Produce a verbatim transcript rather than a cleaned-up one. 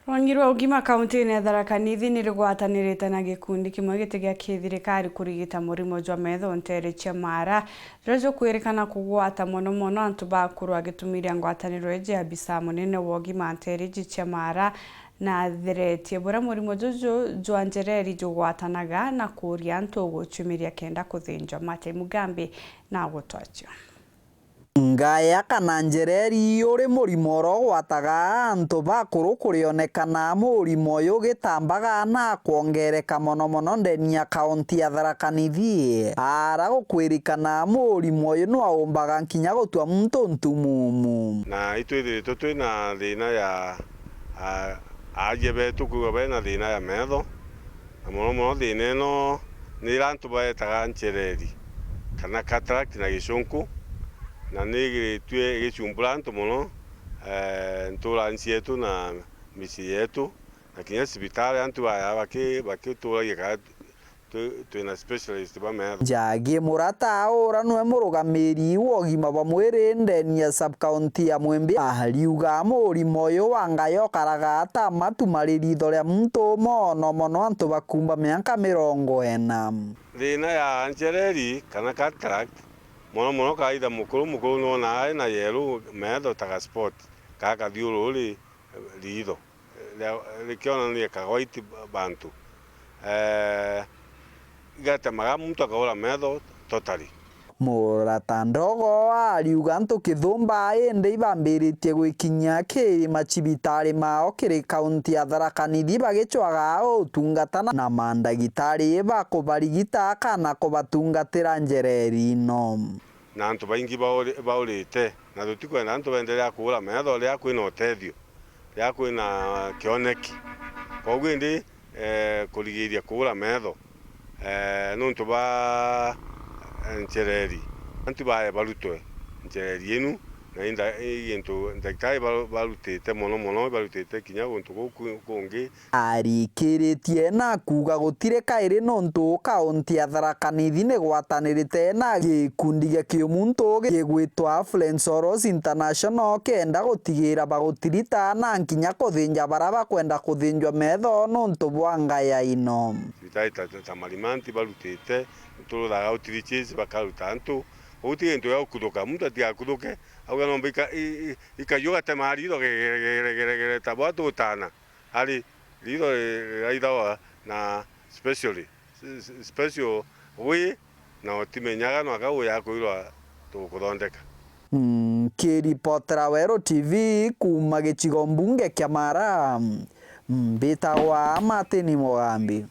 Rwangi rwa ugima kauntiine ya Tharaka Nithi ni rugwatanirite na gikundi kimwe giti gia kithirikari kurigita murimo jwa metho nteere cia Maara, juria jukwirikana kugwata mono mono antu bakuru. Agitumiria ngwataniro iji, abisa munene wa ugima nteere iji cia Maara na atheretie buria murimo juju jwa njereri jugwatanaga na kuuria antu gucumiria kenda kuthinjwa. Martin Mugambi na gutwachio. Ngaya kana njereri uri murimo uria ugwataga antu bakuru kurionekana murimo uyu ugitambaga na kwongereka mono mono ndeni ya kaunti ya Tharaka Nithi. Ara gukwirikana murimo uyu nwaumbaga nkinya gutua muntu ntumumu. Na itwithiritwe twina thina ya, a, aaria betu kwigua bena thina ya metho, na mono mono thina ino ni ira antu baetaga nchereri kana cataract na gicunku, na ni igiritue igicumbura antu mono, eh, nturani cietu na micii yetu, na kinya cibitari antu baya baki-, bakituragia kana twi-, twina specialist ba metho. Njagi Murata ura nwe murugamiri wa ugima bwa mwiri ndeni ya sub-county ya Mwimbi, ariuga murimo uyu wa ngaya ukaraga ata matu mari ritho ria muntu mono mono antu bakumba mianka mirongo ina. Thina ya nchereri kana cataract, mono mono kawaida mukuru, mukuru nwonaga ari na yellow metho ta ga spot, kaa kathiururi ritho. Ria-, rikionania ka white bantu, eh, igatemaga muntu akaura metho totally. Murata Ndogo ariuga antu kithumba indi ibambiritie gwikinyia kiri macibitari mao kiri kaunti ya Tharaka Nithi bagicwaga utungata na, na mandagitari bakubarigita kana kubatungatira njereri ino. Na antu baingi bauri-, baurite, na tutikwenda antu baenderea kuura metho riria kwina utethio, riria kwina kioneki. Koguo indi, eh, kurigiria kuura metho, eh, nuntu bwa, eh, nchereri. Antu bae barutwe nchereri inu, na inda-, i gintu ndagitari baru-, barutite mono mono, barutite kinya guntu guu ku-, kungi. Arikiritie na kuuga gutiri kairi nuntu kaunti ya Tharaka Nithi ni gwatanirite na gikundi gia kiumuntu gigwitwa Affluent Soros International kenda gutigira bagutirita na nkinya kuthinja bara bakwenda kuthinjwa metho nuntu bwa ngaya ino. Cibitari ta, ta, ta Marimanti barutite, turuthaga outreaches bakaruta antu. Uu ti gintu gia gukuthuka, muntu atigakuthuke, auga nomba ika-, i-, i-, ikaiyo gatema ritho gegeregeregere ta bwa tutana. Ari ritho ri-, riraithagwa na specially, s-, s-, special way, na utimenyaga nwaka uya kwirwa tugukuthondeka. Nkiripotera Weru T V kuuma gicigo mbunge kia Mara, mbitagwa Martin Mugambi.